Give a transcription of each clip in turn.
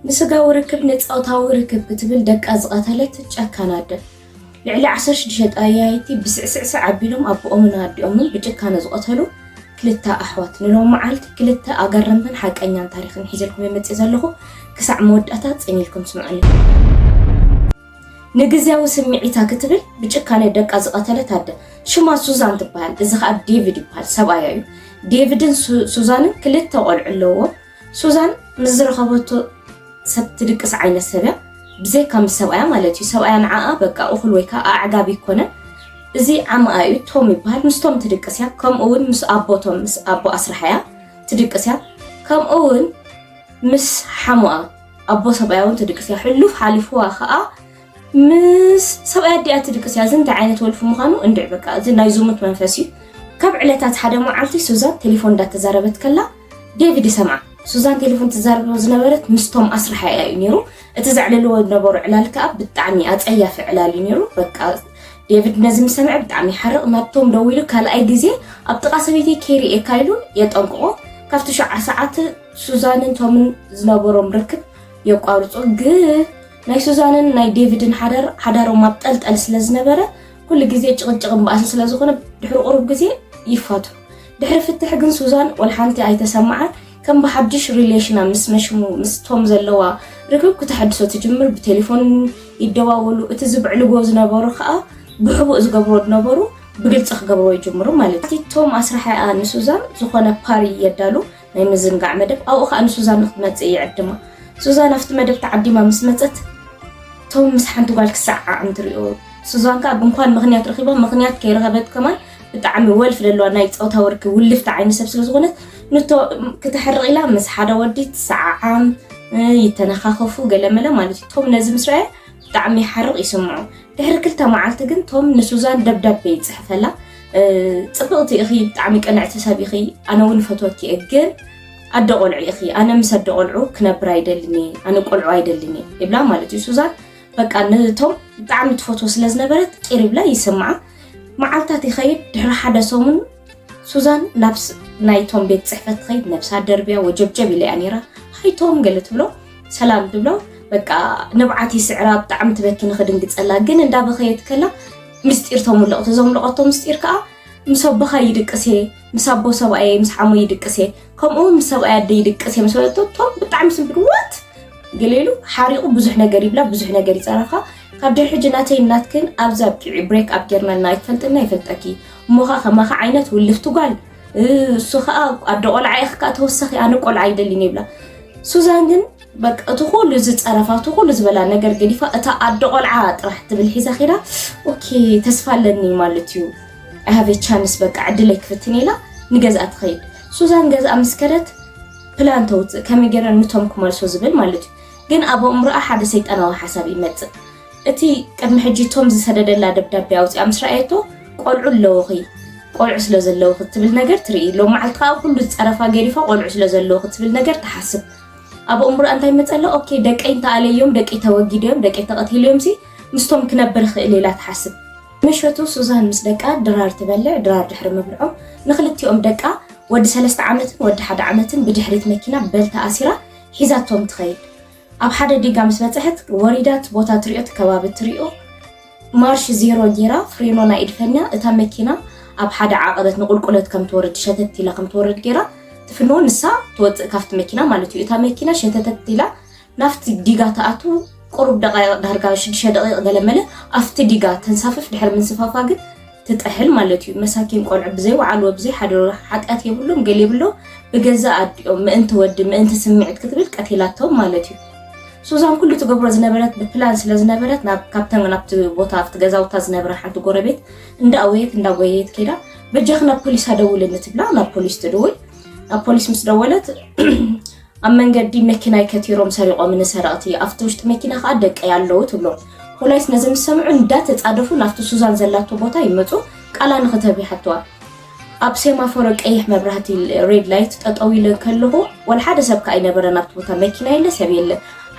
ንስጋዊ ርክብ ንጾታዊ ርክብ ክትብል ደቃ ዝቐተለት ጨካን ኣደ። ልዕሊ ዓሰርተ ሽዱሽተ ጠያይቲ ብስዕስዕስዕ ኣቢሎም ኣቦኦምን ኣዲኦምን ብጭካነ ዝቐተሉ ክልተ ኣሕዋት። ንሎም መዓልቲ ክልተ ኣገረምትን ሓቀኛን ታሪኽን ሒዘልኩም የመጽእ ዘለኹ። ክሳዕ መወዳእታ ጽን ኢልኩም ስምዑኒ። ንግዝያዊ ስምዒታ ክትብል ብጭካነ ደቃ ዝቐተለት ኣደ። ሽማ ሱዛን ትበሃል። እዚ ኸኣ ዴቪድ ይበሃል። ሰብኣያ እዩ። ዴቪድን ሱ-፣ ሱዛንን ክልተ ቆልዑ ኣለዎም። ሱዛን ምስ ዝረኸበቶ ሰብ ትድቅስ ዓይነት ሰብ እያ። ብዘይካ ምስ ሰብኣያ ማለት እዩ። ሰብኣያ ንዓኣ በቃ እኹል ወይ ከዓ ኣዕጋቢ ይኮነን። እዚ ዓማኣ እዩ፣ ቶም ይበሃል። ምስቶም ትድቅስ እያ። ከምኡ እውን ምስ ኣቦቶም፣ ምስ ኣቦ ኣስራሓያ ትድቅስ እያ። ከምኡ እውን ምስ ሓሙኣ ኣቦ ሰብኣያ እውን ትድቅስ እያ። ሕሉፍ ሓሊፍዋ ከዓ ምስ ሰብኣያ ኣዲኣ ትድቅስ እያ። እዚ እንታይ ዓይነት ወልፊ ምዃኑ እንድዒ በቃ። እዚ ናይ ዝሙት መንፈስ እዩ። ካብ ዕለታት ሓደ መዓልቲ ሱዛን ቴሌፎን እንዳተዛረበት ከላ ዴቪድ ይሰምዓ። ሱዛን ቴሌፎን ትዛረብ ዝነበረት ምስቶም ኣስራሓያ እዩ ነይሩ። እቲ ዘዕልልዎ ዝነበሩ ዕላል ከዓ ብጣዕሚ ኣጸያፊ ዕላል እዩ ነይሩ። በቃ ዴቪድ ነዚ ምስ ሰምዐ ብጣዕሚ ይሓርቕ። ናብ ቶም ደዊሉ ካልኣይ ግዜ ኣብ ጥቓ ሰበይተይ ከይርእየካ ኢሉ የጠንቅቖ። ካብቲ ሸውዓተ ሰዓት ሱዛንን ቶምን ዝነበሮም ርክብ የቋርጹ። ግን ናይ ሱዛንን ናይ ዴቪድን ሓዳር፣ ሓዳሮም ኣብ ጠልጠል ስለ ዝነበረ፣ ኩሉ ግዜ ጭቕጭቕን ባእስን ስለ ዝኾነ፣ ድሕሪ ቁሩብ ግዜ ይፋቱ። ድሕሪ ፍትሕ ግን ሱዛን ወላ ሓንቲ ኣይተሰምዓን። ከም ብሓድሽ ሪሌሽና ምስ መሽሙ፣ ምስ ቶም ዘለዋ ርክብ ክተሐድሶ ትጅምር። ብቴሌፎን ይደዋወሉ። እቲ ዝብዕልዎ ዝነበሩ ከኣ ብሕቡእ ዝገብርዎ ዝነበሩ ብግልጺ ክገብርዎ ይጅምሩ ማለት እዩ። እቲ ቶም ኣስራሓያ ንሱዛን ዝኾነ ፓሪ የዳሉ፣ ናይ ምዝንጋዕ መደብ። ኣብኡ ከኣ ንሱዛን ንክትመጽእ ይዕድማ። ሱዛን ኣብቲ መደብ ተዓዲማ ምስ መጸት፣ ቶም ምስ ሓንቲ ጓል ክሰዓዓም ትሪኦ። ሱዛን ከኣ ብእንኳን ምኽንያት ረኺባ፣ ምኽንያት ከይረኸበት ከማን ብጣዕሚ ወልፊ ዘለዋ ናይ ጾታዊ ርክብ ውልፍቲ ዓይነት ሰብ ስለ ዝኾነት፣ ንቶ-፣ ክተሕርቕ ኢላ ምስ ሓደ ወዲ ትሰዓዓም፣ እ፣ ይተነኻኸፉ፣ ገለመለ ማለት እዩ። ቶም ነዚ ምስ ረኣየ ብጣዕሚ ይሓርቕ ይስምዖ። ድሕሪ ክልተ መዓልቲ ግን ቶም ንሱዛን ደብዳቤ ይጽሕፈላ። እ፣ ጽብቕቲ ኢኺ፣ ብጣዕሚ ቅንዕቲ ሰብ ኢኺ፣ ኣነ እውን ፈትወኪ እየ፣ ግን ኣደ ቆልዑ ኢኺ፣ ኣነ ምስ ኣደ ቆልዑ ክነብር ኣይደልን እየ፣ ኣነ ቆልዑ ኣይደልን እየ ይብላ ማለት እዩ። ሱዛን በቃ ንቶም ብጣዕሚ ትፈትዎ ስለ ዝነበረት ቂር ይብላ ይስምዓ። መዓልታት ይኸይድ፣ ድሕሪ ሓደ ሰሙን ሱዛን ናብ ስ-፣ ናይ ቶም ቤት ጽሕፈት ትኸይድ፣ ነብሳ ደርብያ ወጀብጀብ ኢላ እያ ነይራ። "ሃይ ቶም" ገለ ትብሎ፣ ሰላም ትብሎ። በቃ ንብዓት ይስዕራ፣ ብጣዕሚ ትበኪ ንኽድንግጸላ። ግን እንዳበኸየት ከላ ምስጢር ተሙልቕ። እቶም ዘሙለቐቶ ምስጢር ከኣ ምስ ኣቦኻ ይድቅስ እየ፣ ምስ ኣቦ ሰብኣየ፣ ምስ ሓሞ ይድቅስ እየ፣ ከምኡ እውን ምስ ሰብኣይ ኣደ ይድቅስ እየ ምስ በለቶ፣ ቶም ብጣዕሚ ስንብድ፣ "ዋት?" ገለ ኢሉ ሓሪቑ ብዙሕ ነገር ይብላ፣ ብዙሕ ነገር ይጸረፋ። ካብ ድሕሪ ሕጂ ናተይን ናትክን ኣብዚ ኣብቂዑ፣ ብሬክ ኣፕ ጌርናልና ኣይትፈልጥና፣ ኣይፈልጠኪ። እሞኻ ከማኻ ዓይነት ውልፍቲ ጓል፣ እ፣ እሱ ኸኣ ኣደ ቆልዓ ኢኺ፣ ከኣ ተወሳኺ ኣነ ቆልዓ ኣይደልን ይብላ። ሱዛን ግን በቃ እቲ ኩሉ ዝጸረፋ፣ እቲ ኩሉ ዝበላ ነገር ገዲፋ፣ እታ ኣደ ቆልዓ ጥራሕ ትብል ሒዛ ኸይዳ፣ ኦኬ፣ ተስፋ ኣለኒ ማለት እዩ፣ I have a chance፣ በቃ ዕድለይ ክፍትን ኢላ ንገዝኣ ትኸይድ። ሱዛን ገዝኣ ምስ ከደት ፕላን ተውጽእ፣ ከመይ ገይረ ንቶም ክመልሶ ዝብል ማለት እዩ። ግን ኣብ ኣእምሮኣ ሓደ ሰይጣናዊ ሓሳብ ይመጽእ። እቲ ቅድሚ ሕጂ ቶም ዝሰደደላ ደብዳቤ ኣውጺኣ ምስ ረኣየቶ፣ ቆልዑ ኣለውኺ፣ ቆልዑ ስለ ዘለውኺ ትብል ነገር ትርኢ። ሎም መዓልቲ ከኣ ኩሉ ዝጸረፋ ገዲፋ ቆልዑ ስለ ዘለውኺ ትብል ነገር ትሓስብ። ኣብ ኣእምሮኣ እንታይ መጸላ? ኦኬ፣ ደቀይ እንተኣለዮም፣ ደቀይ ተወጊዶም፣ ደቀይ ተቐቲሎምሲ ምስቶም ክነብር ይኽእል ኢላ ትሓስብ። ምሸቱ ሱዛን ምስ ደቃ ድራር ትበልዕ። ድራር ድሕሪ ምብልዖም ንኽልቲኦም ደቃ፣ ወዲ ሰለስተ ዓመትን ወዲ ሓደ ዓመትን፣ ብድሕሪት መኪና በልታ ኣሲራ ሒዛቶም ትኸይድ። ኣብ ሓደ ዲጋ ምስ በጽሐት ወሪዳ እቲ ቦታ ትሪኦ፣ እቲ ከባቢ ትሪኦ፣ ማርሽ ዜሮ ጌራ ፍሬኖ ናይ ኢድ ፈንያ እታ መኪና ኣብ ሓደ ዓቐበት ንቁልቁለት ከም ትወርድ ሸተት ኢላ ከም ትወርድ ጌራ ትፍንዎ፣ ንሳ ትወጽእ ካብቲ መኪና ማለት እዩ። እታ መኪና ሸተተት ኢላ ናብቲ ዲጋ ትኣቱ። ቁሩብ ደቃይቕ፣ ዳርጋ ሽዱሽተ ደቂቕ ገለ መለ ኣብቲ ዲጋ ተንሳፍፍ። ድሕሪ ምንስፋፋ ግን ትጥሕል ማለት እዩ። መሳኪን ቆልዑ ብዘይ ወዓልዎ ብዘይ ሓደሮ ሓጢኣት የብሎም ገለ የብሎ፣ ብገዛ ኣዲኦም ምእንቲ ወዲ ምእንቲ ስምዒት ክትብል ቀቲላቶም ማለት እዩ። ሱዛን ኩሉ ትገብሮ ዝነበረት ብፕላን ስለ ዝነበረት ናብ፣ ካብተን ናብቲ ቦታ ኣብቲ ገዛውታ ዝነብራ ሓንቲ ጎረቤት እንዳኣወየት እንዳጎየየት ከይዳ፣ "በጃኺ ናብ ፖሊስ ኣደውልኒ" ትብላ። ናብ ፖሊስ ትድውል። ናብ ፖሊስ ምስ ደወለት ኣብ መንገዲ መኪናይ ከቲሮም ሰሪቖምኒ ሰረቕቲ፣ ኣብቲ ውሽጢ መኪና ከኣ ደቀይ ኣለዉ ትብሎም። ፖሊስ ነዚ ምስ ሰምዑ እንዳተጻደፉ ናብቲ ሱዛን ዘላቶ ቦታ ይመጹ፣ ቃላ ንኽትህብ ይሓትዋ። ኣብ ሴማፎሮ ቀይሕ መብራህቲ ሬድ ላይት ጠጠው ኢለ ከለኹ ወላ ሓደ ሰብ ከኣ ኣይነበረን ኣብቲ ቦታ፣ መኪና የለ ሰብ የለ።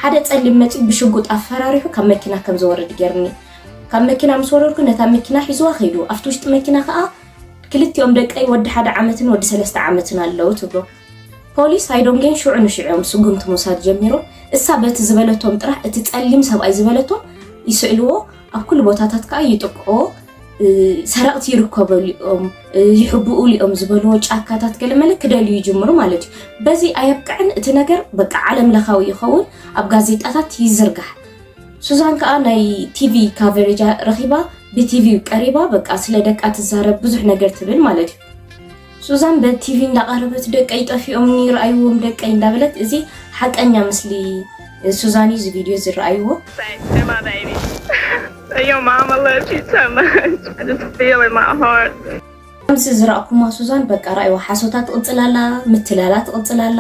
ሓደ ጸሊም መጺኡ ብሽጉጥ ኣፈራሪሑ ካብ መኪና ከም ዝወርድ ገይርኒ። ካብ መኪና ምስ ወረድኩ ነታ መኪና ሒዝዋ ከይዱ። ኣብቲ ውሽጢ መኪና ከኣ ክልቲኦም ደቀይ ወዲ ሓደ ዓመትን ወዲ ሰለስተ ዓመትን ኣለዉ ትብሎ። ፖሊስ ሃይዶንጌን ሽዑ ንሽዑ እዮም ስጉምቲ ምውሳድ ጀሚሮም። እሳ በቲ ዝበለቶም ጥራሕ፣ እቲ ጸሊም ሰብኣይ ዝበለቶም ይስእልዎ፣ ኣብ ኩሉ ቦታታት ከኣ ይጥቅዕዎ። እ፣ ሰረቕቲ ይርከበሉ እዮም፣ እ፣ ይሕብኡሉ እዮም ዝበልዎ ጫካታት ገለመለ ክደልዩ ይጅምሩ ማለት እዩ። በዚ ኣየብቅዕን፣ እቲ ነገር በቃ ዓለም ለኻዊ ይኸውን፣ ኣብ ጋዜጣታት ይዝርጋሕ። ሱዛን ከኣ ናይ ቲቪ ካቨሬጅ ረኺባ፣ ብቲቪ ቀሪባ፣ በቃ ስለ ደቃ ትዛረብ፣ ብዙሕ ነገር ትብል ማለት እዩ። ሱዛን በቲቪ እንዳቐረበት፣ "ደቀይ ጠፊኦምኒ፣ ረኣይዎም ደቀይ" እንዳበለት፣ እዚ ሓቀኛ ምስሊ ሱዛን እዩ እዚ ቪድዮ ዝረኣይዎ። Say, they're my babies. Your mama loves you so much. I just feel in my heart. ከምዚ ዝረኣኩማ ሱዛን በቃ ረኣይዋ፣ ሓሶታ ትቕጽል ኣላ፣ ምትላላ ትቕጽል ኣላ።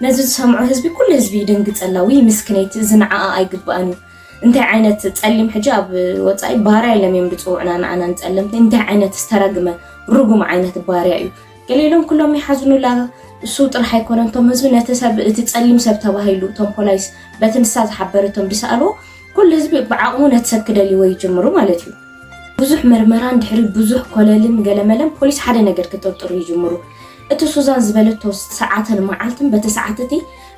ነዚ ዝሰምዖ ህዝቢ፣ ኩሉ ህዝቢ ይደንግጸላ። ውይ ምስክነይቲ፣ እዚ ንዓኣ ኣይግባእን እዩ። እንታይ ዓይነት ጸሊም ሕጂ ኣብ ወጻኢ ባርያ ኢሎም እዮም ዝጽውዑና ንዓና ንጸለምቲ። እንታይ ዓይነት ዝተረግመ ርጉም ዓይነት ባርያ እዩ። ገለ ኢሎም ኩሎም ይሓዝኑላ። እሱ ጥራሕ ኣይኮነን፣ እቶም ህዝቢ ነቲ ሰብ፣ እቲ ጸሊም ሰብ ተባሂሉ እቶም ፖላይስ በቲ ንሳ ዝሓበረቶም ዝሰኣልዎ ኩሉ ህዝቢ ብዓቕሙ ነቲ ሰብ ክደልይዎ ይጅምሩ ማለት እዩ። ብዙሕ መርመራን ድሕሪ ብዙሕ ኮለልን ገለመለን ፖሊስ ሓደ ነገር ክጥርጥሩ ይጅምሩ። እቲ ሱዛን ዝበለቶ ሰዓትን መዓልትን በቲ ሰዓት እቲ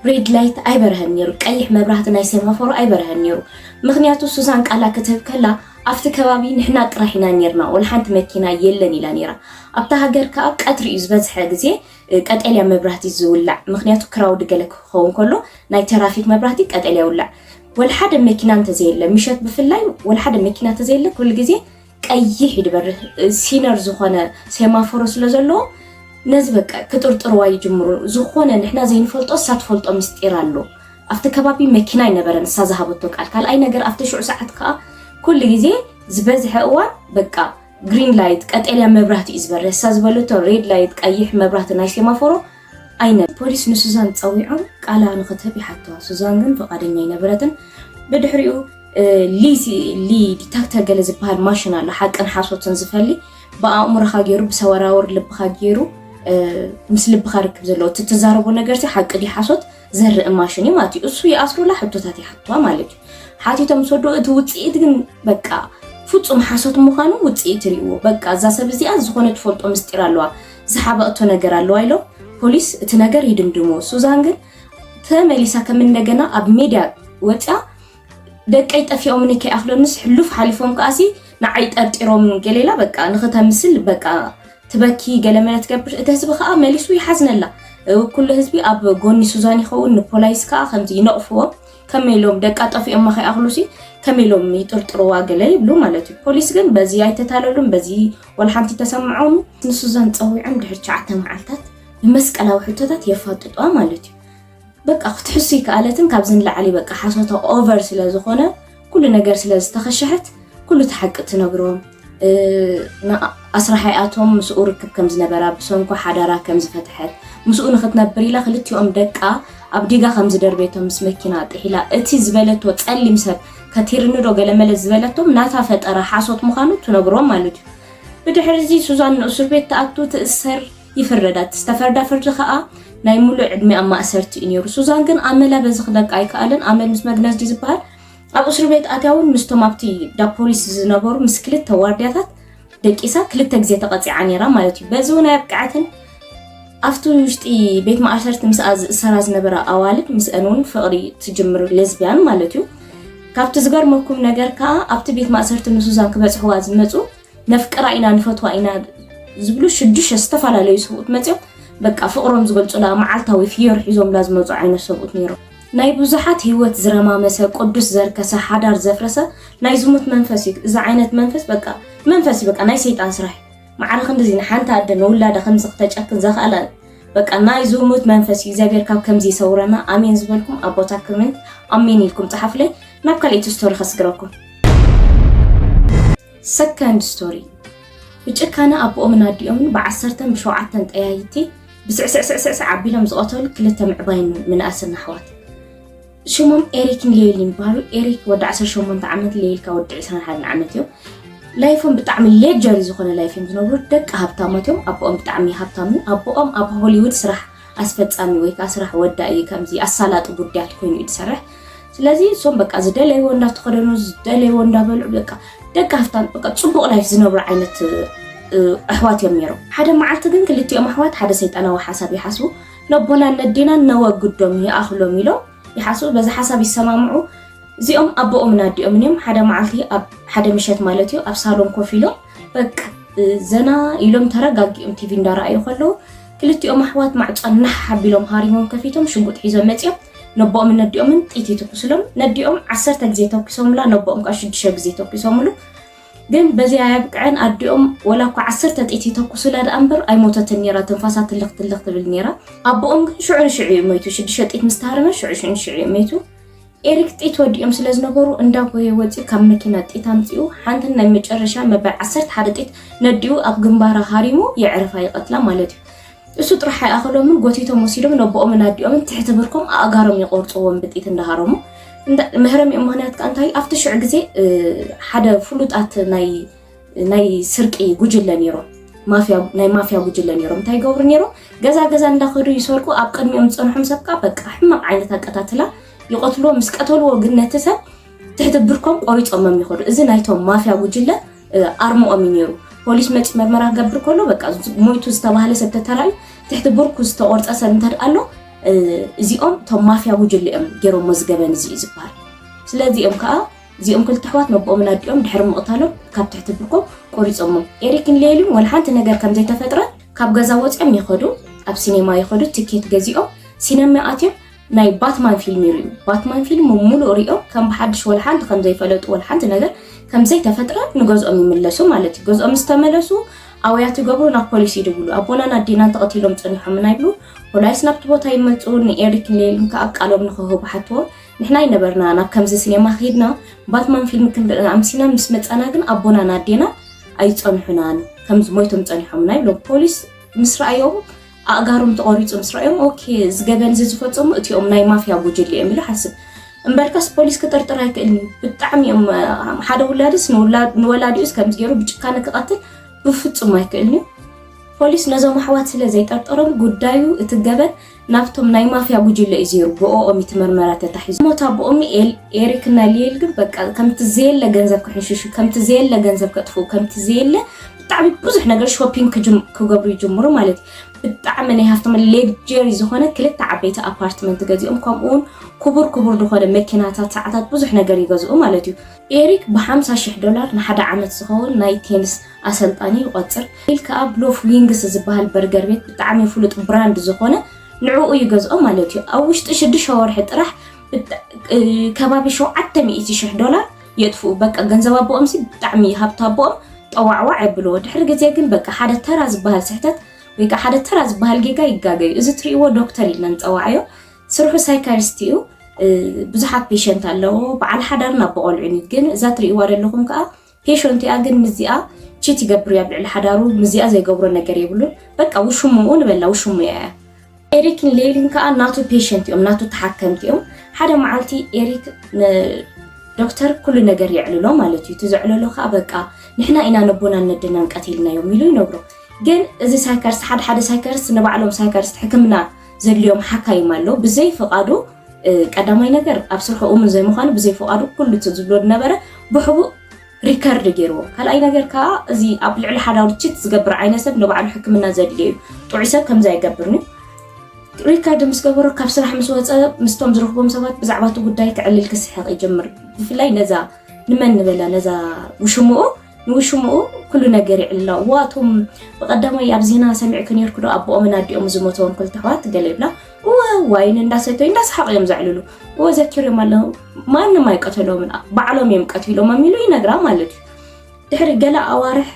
ሬድ ላይት ኣይበርሀን ነይሩ፣ ቀይሕ መብራህቲ ናይ ሴማፎሮ ኣይበርሀን ነይሩ። ምኽንያቱ ሱዛን ቃላ ክትህብ ከላ ኣብቲ ከባቢ ንሕና ጥራሕ ኢና ነይርና፣ ወላ ሓንቲ መኪና የለን ኢላ ነይራ። ኣብታ ሃገር ከኣ ቀትሪ እዩ ዝበዝሐ ግዜ ቀጠልያ መብራህቲ ዝውላዕ፣ ምኽንያቱ ክራውድ ገለ ክኸውን ከሎ ናይ ተራፊክ መብራህቲ ቀጠልያ ይውላዕ። ወላ ሓደ መኪና እንተዘየለ፣ ምሸት ብፍላይ ወላ ሓደ መኪና እንተዘየለ ኩሉ ግዜ ቀይሕ እዩ ዝበርህ። ሲነር ዝኾነ ሴማፎሮ ስለ ዘለዎ ነዚ በቃ ክጥርጥርዋ ይጅምሩ። ዝኾነ ንሕና ዘይንፈልጦ እሳ ትፈልጦ ምስጢር ኣሎ። ኣብቲ ከባቢ መኪና ኣይነበረን እሳ ዝሃበቶ ቃል። ካልኣይ ነገር ኣብቲ ሽዑ ሰዓት ከኣ ኩሉ ግዜ ዝበዝሐ እዋን በቃ ግሪን ላይት ቀጠልያ መብራህቲ እዩ ዝበርህ። እሳ ዝበለቶ ሬድ ላይት ቀይሕ መብራህቲ ናይ ሴማፎሮ ኣይነ ፖሊስ ንሱዛን ጸዊዖም ቃላ ንኽትህብ ይሓትዋ። ሱዛን ግን ፍቓደኛ ኣይነበረትን። ብድሕሪኡ ሊ ሊ ዲታክተር ገለ ዝበሃል ማሽን ኣሎ፣ ሓቅን ሓሶትን ዝፈሊ፣ ብኣእምሮኻ ገይሩ ብሰወራውር ልብኻ ገይሩ ምስ ልብኻ ርክብ ዘለዎ እቲ ትዛረቦ ነገር ሲ ሓቂ ድዩ ሓሶት ዘርኢ ማሽን እዩ ማለት እዩ። እሱ ይኣስሩላ፣ ሕቶታት ይሓትዋ ማለት እዩ። ሓቲቶም ምስ ወድኡ እቲ ውፅኢት ግን በቃ ፍጹም ሓሶት ምዃኑ ውፅኢት ይርእይዎ። በቃ እዛ ሰብ እዚኣ ዝኾነ ትፈልጦ ምስጢር ኣለዋ፣ ዝሓበኣቶ ነገር ኣለዋ ኢሎም ፖሊስ እቲ ነገር ይድምድምዎ። ሱዛን ግን ተመሊሳ ከም እንደገና ኣብ ሜድያ ወፅያ ደቀይ ጠፊኦምኒ ከይኣኽሎንስ ሕሉፍ ሓሊፎም ከኣሲ ንዓይ ጠርጢሮም ገሌላ በቃ ንኽተምስል በቃ ትበኪ ገለመለ ትገብር። እቲ ህዝቢ ከኣ መሊሱ ይሓዝነላ። ኩሉ ህዝቢ ኣብ ጎኒ ሱዛን ይኸውን፣ ንፖላይስ ከኣ ከምዚ ይነቕፍዎም። ከመይ ኢሎም ደቃ ጠፊኦማ ከይኣኽሉሲ ከመይ ኢሎም ይጥርጥርዋ ገለ ይብሉ ማለት እዩ። ፖሊስ ግን በዚ ኣይተታለሉን፣ በዚ ወላ ሓንቲ ተሰምዖም። ንሱዛን ጸዊዖም ድሕሪ ትሽዓተ መዓልታት ብመስቀላዊ ሕቶታት የፋጥጡዋ ማለት እዩ። በቃ ክትሕሱ ይከኣለትን ካብዚ ንላዕሊ በቃ ሓሶታ ኦቨር ስለ ዝኾነ ኩሉ ነገር ስለ ዝተኸሸሐት ኩሉ እቲ ሓቂ ትነግሮም። ኣስራሓይኣቶም ምስኡ ርክብ ከም ዝነበራ ብሰንኮ ሓዳራ ከም ዝፈትሐት ምስኡ ንክትነብር ኢላ ክልቲኦም ደቃ ኣብ ዲጋ ከም ዝደርቤቶም ምስ መኪና ጥሒላ እቲ ዝበለቶ ጸሊም ሰብ ከቲርኒ ዶ ገለመለ ዝበለቶም ናታ ፈጠራ ሓሶት ምዃኑ ትነግሮም ማለት እዩ። ብድሕሪ እዚ ሱዛን ንእሱር ቤት ትኣቱ ትእሰር ይፍረዳት ዝተፈርዳ ፍርዲ ከኣ ናይ ሙሉእ ዕድሚኣ ማእሰርቲ እዩ ነይሩ። ሱዛን ግን ኣመላ በዚ ክደቃ ኣይከኣልን። ኣመል ምስ መግነዝ ድዩ ዝበሃል? ኣብ እስር ቤት ኣትያ እውን ምስቶም ኣብቲ ዳ ፖሊስ ዝነበሩ ምስ ክልተ ዋርድያታት ደቂሳ ክልተ ግዜ ተቐፂዓ ነይራ ማለት እዩ። በዚ እውን ኣየብቅዐትን። ኣብቲ ውሽጢ ቤት ማእሰርቲ ምስኣ ዝእሰራ ዝነበራ ኣዋልድ ምስአን እውን ፍቕሪ ትጅምር፣ ሌዝቢያን ማለት እዩ። ካብቲ ዝገርመኩም ነገር ከዓ ኣብቲ ቤት ማእሰርቲ ንሱዛን ክበፅሕዋ ዝመፁ ነፍቅራ ኢና ንፈትዋ ኢና ዝብሉ ሽዱሽተ ዝተፈላለዩ ሰብኡት መፅዮም በቃ ፍቕሮም ዝገልፁላ መዓልታዊ ፍዮሪ ሒዞምላ ዝመፁ ዓይነት ሰብኡት ነይሮም። ናይ ብዙሓት ህይወት ዝረማመሰ ቅዱስ ዘርከሰ ሓዳር ዘፍረሰ ናይ ዝሙት መንፈስ እዩ። እዚ ዓይነት መንፈስ በቃ መንፈስ እዩ በቃ ናይ ሰይጣን ስራሕ እዩ። ማዕረ ክንድዚ ንሓንቲ ኣደ ንውላዳ ከምዚ ክተጨክን ዘኽኣላ በቃ ናይ ዝሙት መንፈስ እዩ። እግዚኣብሔር ካብ ከምዚ ይሰውረና ኣሜን ዝበልኩም ኣቦታት ኮሜንት ኣሜን ኢልኩም ፀሓፉለይ። ናብ ካልኣይቲ ስቶሪ ከስግረኩም። ሰከንድ ስቶሪ። ብጭካነ ኣቦኦምን ኣዲኦምን ብዓሰርተን ብሸውዓተን ጠያይቲ ብስዕስዕስዕስዕ ኣቢሎም ዝቐተሉ ክልተ ምዕባይን ምንኣስን ኣሕዋት። ሽሞም ኤሪክን ሌይልን ይበሃሉ። ኤሪክ ወዲ ዓሰርተ ሸሞንተ ዓመት፣ ሌይል ከኣ ወዲ ዕስራን ሓደን ዓመት እዮም። ላይፎም ብጣዕሚ ሌጀሪ ዝኾነ ላይፍ እዮም ዝነብሩ። ደቂ ሃብታማት እዮም። ኣቦኦም ብጣዕሚ ሃብታም እዩ። ኣቦኦም ኣብ ሆሊውድ ስራሕ ኣስፈጻሚ ወይ ከዓ ስራሕ ወዳኢ ከምዚ ኣሳላጢ ጉዳያት ኮይኑ እዩ ዝሰርሕ። ስለዚ እሶም በቃ ዝደለይዎ እንዳተኸደኑ ዝደለይዎ እንዳበልዑ በቃ ደቂ ሃፍታም በቃ ጽቡቕ ላይፍ ዝነብሩ ዓይነት እ፣ ኣሕዋት እዮም ነይሮም። ሓደ መዓልቲ ግን ክልቲኦም ኣሕዋት ሓደ ሰይጣናዊ ሓሳብ ይሓስቡ። ነቦናን ነዴናን ነወግዶም ይኣኽሎም ኢሎም ይሓስቡ፣ በዚ ሓሳብ ይሰማምዑ። እዚኦም ኣቦኦምን ኣዲኦምን እዮም። ሓደ መዓልቲ ኣብ ሓደ ምሸት ማለት እዩ ኣብ ሳሎን ኮፍ ኢሎም በቃ ዘና ኢሎም ተረጋጊኦም ቲቪ እንዳረኣዩ ከለዉ ክልቲኦም ኣሕዋት ማዕጾ ናሕ ኣቢሎም ሃሪሞም ከፊቶም ሽጉጥ ሒዞም መጺኦም ነቦኦምን ነዲኦምን ጥይት ይትኩስሎም። ነዲኦም ዓሰርተ ግዜ ተኩሶምላ፣ ነቦኦም ከዓ ሽዱሽተ ግዜ ተኩሶምሉ። ግን በዚኣ የብቅዐን። ኣዲኦም ወላ እኳ ዓሰርተ ጥይት ይተኩሱላ ደኣ እምበር ኣይሞተትን ነይራ፣ ትንፋሳ ትልኽ ትልኽ ትብል ነይራ። ኣቦኦም ግን ሽዑ ንሽዑ እዩ ሞይቱ። ሽዱሽተ ጥይት ምስ ተሃረመ ሽዑ ሽዑ ንሽዑ እዩ ሞይቱ። ኤሪክ ጥይት ወዲኦም ስለ ዝነበሩ እንዳጎየ ወፂኡ ካብ መኪና ጥይት ኣምፂኡ ሓንትን ናይ መጨረሻ መበል ዓሰርተ ሓደ ጥይት ነዲኡ ኣብ ግንባራ ሃሪሙ የዕርፋ ይቐትላ ማለት እዩ። እሱ ጥራሕ ኣይኣኸሎምን ጎቲቶም ወሲዶም ነቦኦምን ኣዲኦምን ትሕቲ ብርኮም ኣእጋሮም ይቆርፅዎም ብጥይት እንዳሃረሙ። እንዳ- መህረሚኦም ምኽንያት ከዓ እንታይ ኣብቲ ሽዑ ግዜ እ፣ ሓደ ፍሉጣት ናይ ናይ ስርቂ ጉጅለ ነይሮም። ማፍያ ናይ ማፍያ ጉጅለ ነይሮም። እንታይ ይገብሩ ነይሮም? ገዛ ገዛ እንዳኸዱ ይሰርቁ። ኣብ ቅድሚኦም ዝፀንሖም ሰብ ከዓ በቃ ሕማቕ ዓይነት ኣቀታትላ ይቐትልዎ። ምስ ቀተልዎ ግን ነቲ ሰብ ትሕቲ ብርኮም ቆሪፆሞም ይኸዱ። እዚ ናይቶም ማፍያ ጉጅለ ኣርምኦም እዩ ነይሩ። ፖሊስ መፂ መርመራ ክገብር ከሎ በቃ ሞይቱ ዝተባህለ ሰብ ተተራዩ ትሕቲ ብርኩ ዝተቆርፀ ሰብ እንተደኣ ኣሎ እዚኦም እቶም ማፍያ ጉጅለ እዮም ገይሮሞ ዝገበን እዚ እዩ ዝበሃል። ስለዚኦም ከዓ እዚኦም ክልተ ኣሕዋት ነቦኦምን ኣዲኦም ድሕሪ ምቕታሎም ካብ ትሕቲ ብርኮም ቆሪፆሞም። ኤሪክን ሌልን ወላ ሓንቲ ነገር ከም ዘይተፈጥረ ካብ ገዛ ወፂኦም ይኸዱ፣ ኣብ ሲኔማ ይኸዱ፣ ትኬት ገዚኦም ሲኔማ ኣትዮም ናይ ባትማን ፊልም ይርእዩ። ባትማን ፊልም ሙሉእ ሪኦም ከም ብሓድሽ ወላ ሓንቲ ከም ዘይፈለጡ ወላ ሓንቲ ነገር ከም ዘይተፈጥረ ንገዝኦም ይምለሱ ማለት እዩ። ገዝኦም ዝተመለሱ ኣውያት ይገብሩ፣ ናብ ፖሊስ ይድውሉ። ኣቦናን ኣዴናን ተቐቲሎም ፀኒሖምና ይብሉ። ፖላይስ ናብቲ ቦታ ይመፁ፣ ንኤሪክን ሌልን ከዓ ቃሎም ንክህቡ ሓትዎም። ንሕና ኣይነበርና ናብ ከምዚ ሲኔማ ከይድና ባትማን ፊልም ክንርኢ ኣምሲና ምስ መፃና ግን ኣቦናን ኣዴናን ኣይፀንሑናን ከምዚ ሞይቶም ፀኒሖምና ይብሎም። ፖሊስ ምስ ረኣዮም ኣእጋሮም ተቆሪፁ ምስ ረኣዮም ኦኬ እዚ ገበን እዚ ዝፈፀሙ እቲኦም ናይ ማፍያ ጉጅለ እዮም ኢሉ ሓስብ። እምበርከስ ፖሊስ ክጥርጥር ኣይክእልን እዩ። ብጣዕሚ እዮም ሓደ ውላድስ ንወላዲኡስ ከምዚ ገይሩ ብጭካነ ክቐትል ብፍፁም ኣይክእልን እዩ። ፖሊስ ነዞም ኣሕዋት ስለ ዘይጠርጠሮም ጉዳዩ እቲ ገበን ናብቶም ናይ ማፍያ ጉጅለ እዩ ዜሩ ብኦኦም እቲ መርመራ ተታሒዙ። ሞት ኣቦኦም ኤሪክና ሊል ግን በቃ ከምቲ ዘየለ ገንዘብ ክሕንሽሹ ከምቲ ዘየለ ገንዘብ ከጥፍኡ ከምቲ ዘየለ ብጣዕሚ ብዙሕ ነገር ሾፒንግ ክገብሩ ይጅምሩ ማለት እዩ። ብጣዕሚ ናይ ሃፍቶም ሌግጀሪ ዝኾነ ክልተ ዓበይቲ ኣፓርትመንት ገዚኦም ከምኡ እውን ክቡር ክቡር ዝኾነ መኪናታት ሰዓታት ብዙሕ ነገር ይገዝኡ ማለት እዩ። ኤሪክ ብሓምሳ ሽሕ ዶላር ንሓደ ዓመት ዝኸውን ናይ ቴኒስ ኣሰልጣኒ ይቆፅር። ሊል ከዓ ብሎፍ ዊንግስ ዝበሃል በርገር ቤት ብጣዕሚ ፍሉጥ ብራንድ ዝኾነ ንዕኡ ይገዝኦ ማለት እዩ። ኣብ ውሽጢ ሽዱሽተ ወርሒ ጥራሕ ከባቢ ሸውዓተ ሚእቲ ሽሕ ዶላር የጥፍኡ። በቃ ገንዘብ ኣቦኦምሲ ብጣዕሚ ሃብቲ ኣቦኦም ጠዋዕዋዕ የብልዎ። ድሕሪ ግዜ ግን በቃ ሓደ ተራ ዝበሃል ስሕተት ወይ ከዓ ሓደ ተራ ዝበሃል ጌጋ ይጋገዩ። እዚ ትሪእዎ ዶክተር ኢልና ንፀዋዕዮ። ስርሑ ሳይካሪስት እዩ። ብዙሓት ፔሸንት ኣለዎ። በዓል ሓዳርን ኣቦ ቆልዑን እዩ። ግን እዛ ትሪእዋ ዘለኹም ከዓ ፔሸንት እያ፣ ግን ምዚኣ ቺት ይገብር እያ ኣብ ልዕሊ ሓዳሩ። ምዚኣ ዘይገብሮ ነገር የብሉን። በቃ ውሽምኡ ንበላ ውሽሙ እያ። ኤሪክን ሌሊን ከዓ ናቱ ፔሸንት እዮም፣ ናቱ ተሓከምቲ እዮም። ሓደ መዓልቲ ኤሪክ ንዶክተር ኩሉ ነገር የዕልሎ ማለት እዩ። እቲ ዘዕለሎ ከዓ በቃ ንሕና ኢና ነቦናን ነደናን ቀቲልናዮም ኢሉ ይነግሮ። ግን እዚ ሳይካርስ ሓደ ሓደ ሳይካርስ ንባዕሎም ሳይካርስ ሕክምና ዘድልዮም ሓካይም ኣለዉ። ብዘይ ፍቓዱ ቀዳማይ ነገር ኣብ ስርሑ እሙን ዘይምዃኑ ብዘይ ፍቓዱ ኩሉ እቲ ዝብሎ ዝነበረ ብሕቡእ ሪከርድ ገይርዎ። ካልኣይ ነገር ከዓ እዚ ኣብ ልዕሊ ሓዳሩ ቺት ዝገብር ዓይነት ሰብ ንባዕሉ ሕክምና ዘድልዮ እዩ። ጥዑይ ሰብ ከምዚ ኣይገብርን እዩ። ሪከርድ ምስ ገበሮ ካብ ስራሕ ምስ ወፀ ምስቶም ዝረኽቦም ሰባት ብዛዕባ እቲ ጉዳይ ክዕልል ክስሕቕ ይጀምር። ብፍላይ ነዛ ንመን ንበላ ነዛ ውሽምኡ ንውሽምኡ ኩሉ ነገር ይዕልላ። እዋ እቶም ብቐዳማይ ኣብ ዜና ሰሚዕኪ ነይርኩ ዶ ኣቦኦምን ኣዲኦም ዝሞተዎም ክልተ ኣሕዋት ገለ ይብላ። እወ ዋይን እንዳሰተዩ እንዳሰሓቑ እዮም ዘዕልሉ። እወ ዘኪሮም ኣለዉ። ማንም ኣይቀተሎምን፣ ባዕሎም እዮም ቀቲሎሞም ኢሉ ይነግራ ማለት እዩ። ድሕሪ ገለ ኣዋርሕ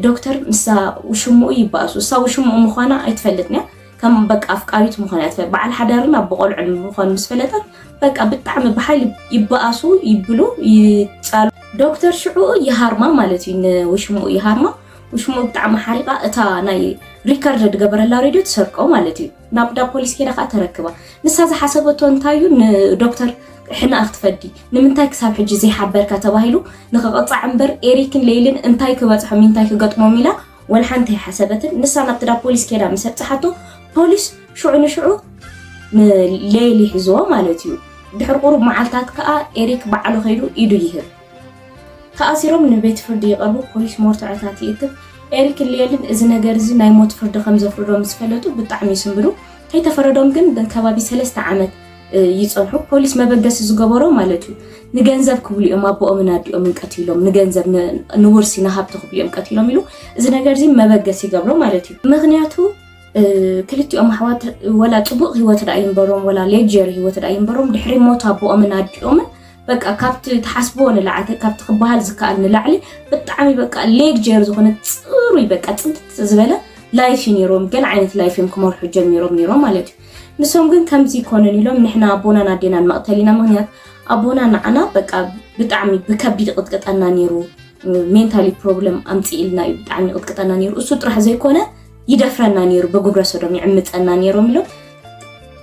ዶክተር ምሳ ውሽምኡ ይበኣሱ። እሳ ውሽምኡ ምዃና ኣይትፈልጥን እያ። ከም በቃ ኣፍቃሪት ምዃና እያ ትፈልጥ። በዓል ሓዳርን ኣቦ ቆልዑን ምዃኑ ምስ ፈለጠት በቃ ብጣዕሚ ብሓይሊ ይበኣሱ፣ ይብሉ፣ ይጻሉ። ዶክተር ሽዑ ይሃርማ ማለት እዩ፣ ንውሽምኡ ይሃርማ። ውሽምኡ ብጣዕሚ ሓሪቓ እታ ናይ ሪከርድ ዝገበረላ ሬድዮ ትሰርቆ ማለት እዩ። ናብ ዳ ፖሊስ ከይዳ ከዓ ተረክባ። ንሳ ዝሓሰበቶ እንታይ እዩ፣ ንዶክተር ሕና ክትፈዲ ንምንታይ ክሳብ ሕጂ ዘይሓበርካ ተባሂሉ ንክቕፃዕ እምበር ኤሪክን ሌይልን እንታይ ክበፅሖም እንታይ ክገጥሞም ኢላ ወላ ሓንቲ ኣይሓሰበትን። ንሳ ናብቲ ዳ ፖሊስ ከይዳ ምስ ኣብፅሓቶ ፖሊስ ሽዑ ንሽዑ ንሌይሊ ሒዝዎ ማለት እዩ። ድሕሪ ቁሩብ መዓልታት ከዓ ኤሪክ ባዕሉ ከይዱ ኢዱ ይህብ። ተኣሲሮም ንቤት ፍርዲ ይቐርቡ። ፖሊስ መርትዖታት ይእክብ። ኤሪክን ሌይልን እዚ ነገር እዚ ናይ ሞት ፍርዲ ከም ዘፍርዶም ምስ ፈለጡ ብጣዕሚ ይስንብዱ። ከይተፈረዶም ግን ከባቢ ሰለስተ ዓመት ይፀንሑ። ፖሊስ መበገሲ ዝገበሮ ማለት እዩ፣ ንገንዘብ ክብሉ እዮም ኣቦኦምን ኣዲኦምን ቀቲሎም፣ ንገንዘብ ንውርሲ ንሃብቲ ክብሉ እዮም ቀቲሎም ኢሉ። እዚ ነገር እዚ መበገሲ ይገብሮ ማለት እዩ። ምክንያቱ ክልቲኦም ኣሕዋት ወላ ፅቡቅ ህይወት ዳ ይንበሮም፣ ወላ ሌጀር ህይወት ዳ ይንበሮም፣ ድሕሪ ሞት ኣቦኦምን ኣዲኦምን በቃ ካብቲ ትሓስብዎ ንላዕሊ፣ ካብቲ ክበሃል ዝከኣል ንላዕሊ ብጣዕሚ በቃ ሌጀር ዝኾነ ፅሩይ በቃ ፅድት ዝበለ ላይፍ እዩ ነይሮም። ገለ ዓይነት ላይፍ እዮም ክመርሑ ጀሚሮም ነይሮም ማለት እዩ። ንሶም ግን ከምዚ ይኮነን ኢሎም ንሕና ኣቦናን ኣዴናን መቕተል ኢና። ምክንያት ኣቦና ንዓና በቃ ብጣዕሚ ብከቢድ ይቕጥቅጠና ነይሩ። ሜንታሊ ፕሮብለም ኣምፂእልና እዩ፣ ብጣዕሚ ይቕጥቅጠና ነይሩ። እሱ ጥራሕ ዘይኮነ ይደፍረና ነይሩ፣ ብግብረ ሰዶም ይዕምፀና ነይሮም ኢሎም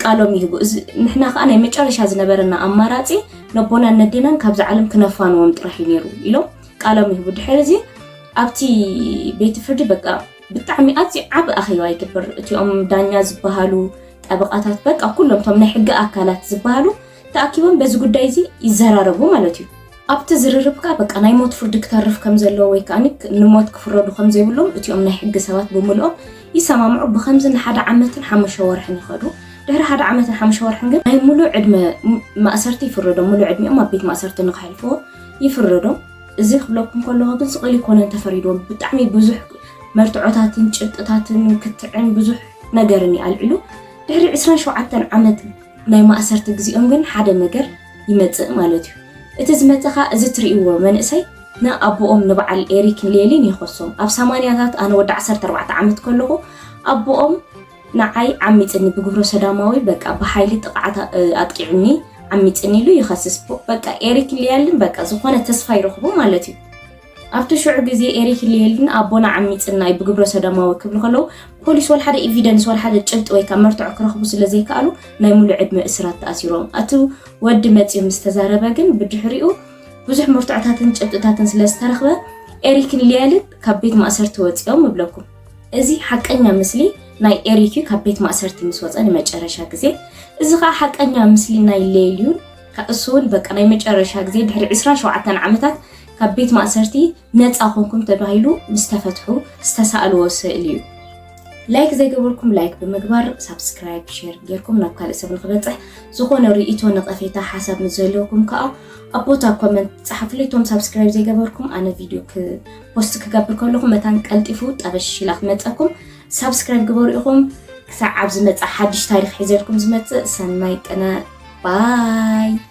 ቃሎም ይህቡ። እዚ ንሕና ከዓ ናይ መጨረሻ ዝነበረና ኣማራፂ ነቦናን ነዴናን ካብዚ ዓለም ክነፋንዎም ጥራሕ እዩ ነይሩ ኢሎም ቃሎም ይህቡ። ድሕሪ እዚ ኣብቲ ቤት ፍርዲ በቃ ብጣዕሚ ኣዝዩ ዓቢ ኣኼባ ይግበር። እቲኦም ዳኛ ዝበሃሉ ጠበቃታት በቃ ኩሎም እቶም ናይ ሕጊ ኣካላት ዝበሃሉ ተኣኪቦም በዚ ጉዳይ እዚ ይዘራረቡ ማለት እዩ። ኣብቲ ዝርርብ ከዓ በቃ ናይ ሞት ፍርዲ ክተርፍ ከም ዘለዎ ወይ ከዓ ንሞት ክፍረዱ ከም ዘይብሎም እቲኦም ናይ ሕጊ ሰባት ብምልኦም ይሰማምዑ። ብከምዚ ንሓደ ዓመትን ሓሙሽተ ወርሕን ይኸዱ። ድሕሪ ሓደ ዓመትን ሓሙሽተ ወርሕን ግን ናይ ሙሉእ ዕድመ ማእሰርቲ ይፍረዶም። ሙሉእ ዕድሚኦም ኣብ ቤት ማእሰርቲ ንክሕልፍዎ ይፍረዶም። እዚ ክብለኩም ከለኹ ግን ስቕ ኢሉ ኣይኮነን ተፈሪድዎም። ብጣዕሚ ብዙሕ መርትዖታትን ጭብጥታትን ክትዕን ብዙሕ ነገርን ይኣልዕሉ። ድሕሪ ዕስራን ሸውዓተን ዓመት ናይ ማእሰርቲ ግዜኦም ግን ሓደ ነገር ይመጽእ ማለት እዩ። እቲ ዝመጽእ ኸኣ እዚ ትርእይዎ መንእሰይ ንኣቦኦም ንበዓል ኤሪክን ሌሊን ይኸሶም። ኣብ ሰማንያታት ኣነ ወዲ ዓሰርተ ኣርባዕተ ዓመት ከለኹ ኣቦኦም ንዓይ ዓሚጽኒ ብግብረ ሰዳማዊ በቃ ብሓይሊ ጥቕዓት ኣጥቂዑኒ ዓሚጽኒ ኢሉ ይኸስስ። በቃ ኤሪክን ሌሊን በቃ ዝኾነ ተስፋ ይረኽቡ ማለት እዩ። ኣብቲ ሽዑ ግዜ ኤሪክ ሌልን ኣቦና ዓሚጽናይ ብግብረ ሰዶማዊ ክብሉ ከለዉ ፖሊስ ወላ ሓደ ኤቪደንስ ወላ ሓደ ጭብጢ ወይ ከዓ መርትዖ ክረኽቡ ስለ ዘይከኣሉ ናይ ሙሉእ ዕድመ እስራት ተኣሲሮም። እቲ ወዲ መጺኡ ምስ ተዛረበ ግን ብድሕሪኡ ብዙሕ መርትዖታትን ጭብጥታትን ስለ ዝተረኽበ ኤሪክን ሊያልን ካብ ቤት ማእሰርቲ ወጺኦም እብለኩም። እዚ ሓቀኛ ምስሊ ናይ ኤሪክ እዩ ካብ ቤት ማእሰርቲ ምስ ወጸ ንመጨረሻ ግዜ። እዚ ከዓ ሓቀኛ ምስሊ ናይ ሌል እዩ። እሱ እውን በቃ ናይ መጨረሻ ግዜ ድሕሪ ዕስራን ሸውዓተን ዓመታት ካብ ቤት ማእሰርቲ ነፃ ኮንኩም ተባሂሉ ምስ ተፈትሑ ዝተሳእልዎ ስእሊ እዩ። ላይክ ዘይገበርኩም ላይክ ብምግባር ሳብስክራይብ ሼር ጌርኩም ናብ ካልእ ሰብ ንክበፅሕ ዝኾነ ርእይቶ ነቐፌታ ሓሳብ ምስ ዘለኩም ከዓ ኣብ ቦታ ኮመንት ፀሓፉለይ። እቶም ሳብስክራይብ ዘይገበርኩም ኣነ ቪድዮ ክ- ፖስት ክገብር ከለኹ መታን ቀልጢፉ ጠበሽ ኢላ ክትመፀኩም ሳብስክራይብ ግበሩ ኢኹም። ክሳዕ ኣብ ዝመፅእ ሓድሽ ታሪክ ሒዘልኩም ዝመፅእ ሰናይ ቅነ ባይ።